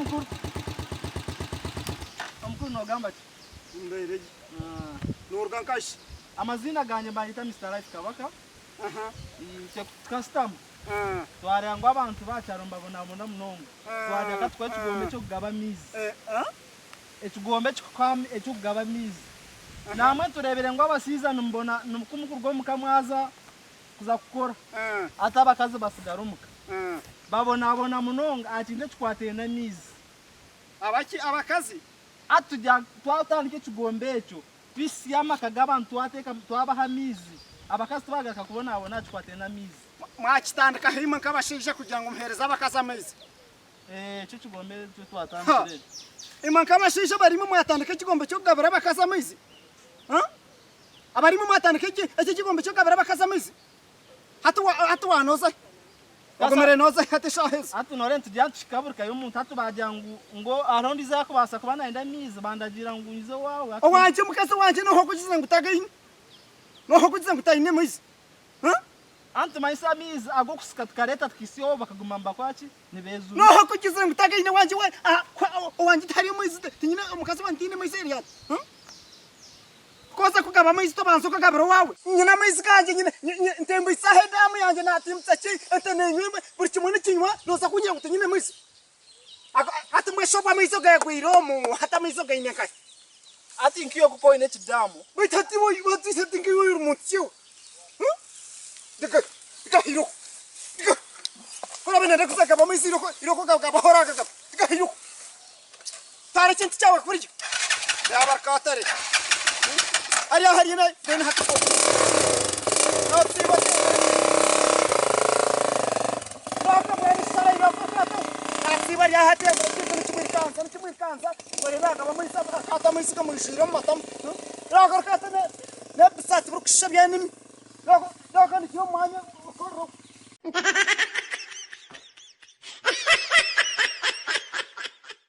Omukuru. Omukuru nogamba ki? Mbeire gye. Noruga nkahi? Amaziina gangye mbanyeta Mister Life Kabaka. Itwe tukashutama twareeba ngu abantu b'aha kyaro nibabonabona munonga. Twagira ka tukore ekigombe ky'okugaba amaizi. Ekigombe eky'okugaba amaizi. Namwe tureebire ngu abashaija nimubona ku mukuruga omuka mwaza kuza kukora hati abakazi batsigara omuka. Babonabona munonga aha kintu ekikwataine n'amaizi. Abaki? Abakazi? Hati tugira twatandika ekigombe ekyo Tuhitsye amaka g'abantu twateeka twabaha amaizi, abakazi tibagaruka kubonabona aha kikwataine n'amaizi. Mwakitandikaho imwe nk'abashaija kugira ngu muheereze abakazi amaizi? Ekyo ekigombe nikyo twatandikire ekyo. Imwe nk'abashaija abari imwe mwatandika ekigombe ky'okugabira abakazi amaizi? Abari imwe mwatandika ekyo ekigombe ky'okugabira abakazi amaizi? Hati hati waanoza hi? Ogumire nooza hi hati eshaaha ezi? Hati noreeba nitugira nituhika buri ka y'omuntu hati baagira ngu ngu hariho ondiijo arikubaasa kuba nayenda amaizi bandagiira ngu nyize owaawe hati. Owangye omukazi owangye nooha okugize ngu tagaine? Nooha okugize ngu taine maizi? Anti tumanyise amaizi ag'okusika tukareeta tukaitsya owaabo bakaguma nibakora ki? Nibeezuna. Nooha okugize ngu tagaine owangye we owangye tihariyo maizi tinyine omukazi wangye taine maizi eri hati? Ku oza kugaba amaizi tobanza okagabira owaawe. Nyine amaizi gangye, nyine, ntembwitse aha edaamu yangye naatimbutsa ki, ente neenywa emwe, buri kimwe nikinywa, nooza kungira ngu tinyine maizi? Hati mbwenu shi obwo amaizi ogayagwire omu, hati amaizi ogaine nkahi? Hati nk'iwe ku oine ekidaamu. Baitu hati iwe, hati, hati nk'iwe ori muntu ki iwe? Reka, reka iroko, reka, ku oraabe nooyenda kuza kugaba amaizi iroko, iroko ogagabaho oragagaba, reka iroko. Twara ekintu kyawe kuriya. Yaaba rukatare. Hariya hariya na then hati. Nosiiba Nasiiba rya hati ekintu nikimwikanza nikimwikanza oreeba akaba amaizi akata amaizi gamwijwire omu matamu. Yagaruka ati n'ebisati birikushusha eby'enimi. Yagaruka nikyo omu mwanya okorora.